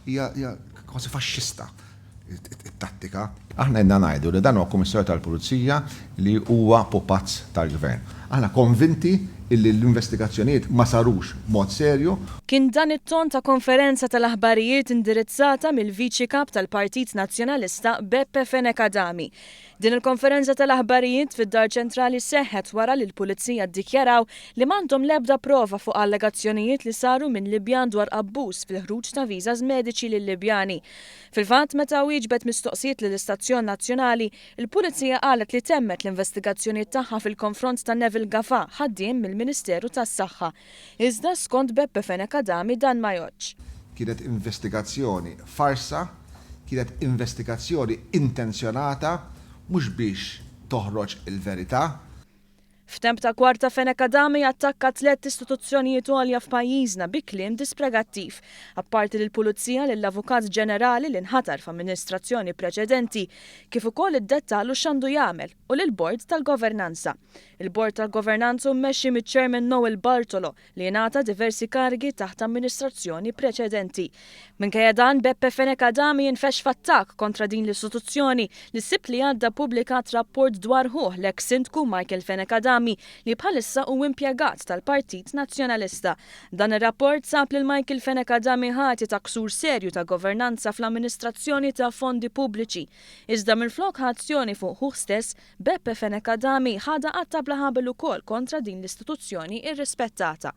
Hija kważi faxxista it-tattika. Aħna ilna ngħidu li dan huwa Kummissarju tal-Pulizija li huwa pupazz tal-Gvern. Aħna konvinti illi l-investigazzjonijiet ma sarux b'mod serju. Kien dan it-ton ta' konferenza tal-aħbarijiet indirizzata mill-Viċi Kap tal-Partit Nazzjonalista Beppe Fenech Adami. Din il-konferenza tal-aħbarijiet fid-Dar Ċentrali seħħet wara li l-Pulizija ddikjaraw li m'għandhom l-ebda prova fuq allegazzjonijiet li saru minn Libjan dwar abbuż fil-ħruġ ta' visas mediċi lil Libjani. Fil-fatt, meta wieġbet mistoqsijiet lill-istazzjon nazzjonali, il-Pulizija qalet li temmet l-investigazzjonijiet tagħha fil-konfront ta' Neville Gafà, ħaddiem mill-Ministeru tas-Saħħa. Iżda skont Beppe Fenech Adami dan ma jgħoddx. Kienet investigazzjoni farsa Kienet investigazzjoni intenzjonata mhux biex toħroġ il-verità. F'temp ta' kwarta Fenech Adami attakka tlett istituzzjonijiet għolja f'pajjiżna bi kliem dispregattiv. Apparti lill-Pulizija, lill-Avukat Ġenerali li nħatar f'amministrazzjoni preċedenti, kif ukoll iddettalu x'għandu jagħmel u lill-Bord tal-Governanza. Il-Bord tal-Governanza hu mmexxi miċ-Chairman Noel Bartolo li ingħata diversi karigi taħt amministrazzjoni preċedenti. Minkejja dan, Beppe Fenech Adami infexx f'attakk kontra din l-istituzzjoni li s-Sibt li għadda ppubblikat rapport dwar ħuh l-eks Sindku Michael Fenech Adami li bħalissa hu impjegat tal-Partit Nazzjonalista. Dan ir-rapport sab lil Michael Fenech Adami ħati ta' ksur serju ta' governanza fl-amministrazzjoni ta' fondi pubbliċi. Iżda minflok ħa azzjoni fuq ħuh stess, Beppe Fenech Adami ħadha qatta' bla ħabel ukoll kontra din l-istituzzjoni irrispettata.